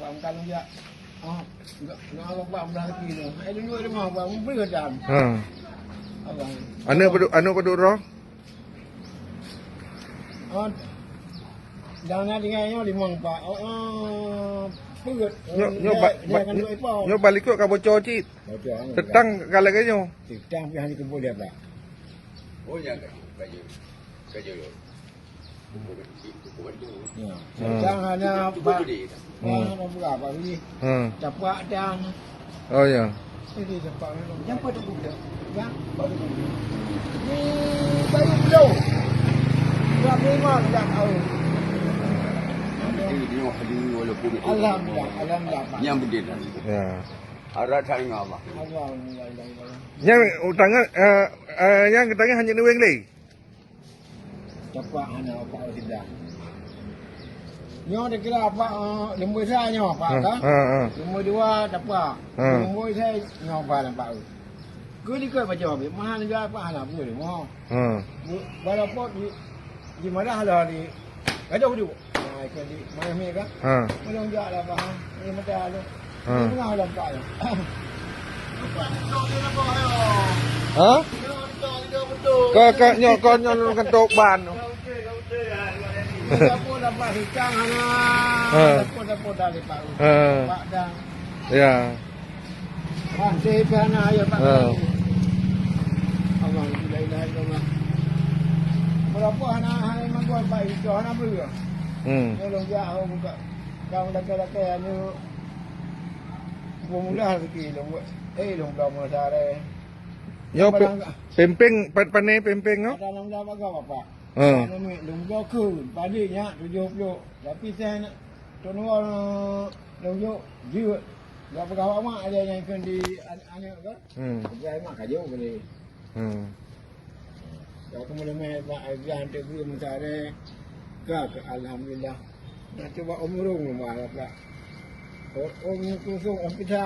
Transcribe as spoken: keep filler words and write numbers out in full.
Kalau jak, ah, enggak, enggak apa-apa, belah lagi tu. Eh, dulu ada mah, apa, memberi dan. Ha. Apa? Aneuk padum, aneuk padum droe? Ah, dan ada dengan nyoe limong, Pak. Oh, ah, perut. Nyoe, nyoe Dia, ba-, dia ba-, akan nyoe, dua ekor. Nyoe bak likot ka bocor cit. Bocor, anu, Teutang ka lagèe nyoe. Teutang pih hana kumpul dia, Pak. Oh, ya, kayu, kayu. Kayu. Ya. Hmm. Sekarang hanya Pak, Hmm. Pak, Pak Willy. Hmm. Capak dan Oh, ya. Ini capak ni. Yang pada budak. Yang pada budak. Ni baru belum. Dua puluh lima dah tahu. Ini dia walaupun Alhamdulillah, alhamdulillah, Pak. Yang betul tadi. Ya. Harap saya dengan Allah. Alhamdulillah. Nyang tangan, eh, eh, nyang tangan hanya nueng lé. Capak hana Pak Sida. Nyoe dikira Pak, eh, lumboi sa nyoe Pak Ha, kan? Ha, ha. Lumboi dua capak. Ha. Lumboi sa nyoe Pak nampak. Keu dikeue baca habis, mahal juga Pak hana pun. Ha. Bu-, walaupun di, di mana lah di, gadoh duduk. Ha, ikut di mana ni kan? Ha. Belum jak lah Pak. Ini mentah tu. Ha. Ini tengah lah Pak. Ha? Ka, ka, nyoe, ka, nyoe, nyoe, nyoe, ban. Dapur dapat hikang hana. Ha. Dapur, dapur dari Pak. Ha. Pak dah. Ya. Wah, saya pun hana, ya, Pak. Ha. Allah, la ilaha illallah. Berapa hana, hana manggol, Pak, itu hana beri. Hmm. Tolong dia, oh, buka. Kau dakar-dakar, anu, Peumulah rezeki lôn buet. Eh, lôn bloe meusa ré. Nyoe pe-, pempeng, pa-, pane pempeng nyoe? Ada enam belas bagoe, Bapak. Ha. Anu, lôn bloe kheun, padé nyak tujoh ploh. Tapi seh, lôn jok jeuet. Enggak peugah awak mak, ada nyang kheun di an-, aneuk ke? Hmm. Peugah mak ka jok boleh. Hmm. Ka keumeuleuméh bak Aisyah teubri meutaré, ka keu alhamdulillah. Nah, cuba umrung meuharap lah. Oh, oh, kusong, oh, kita.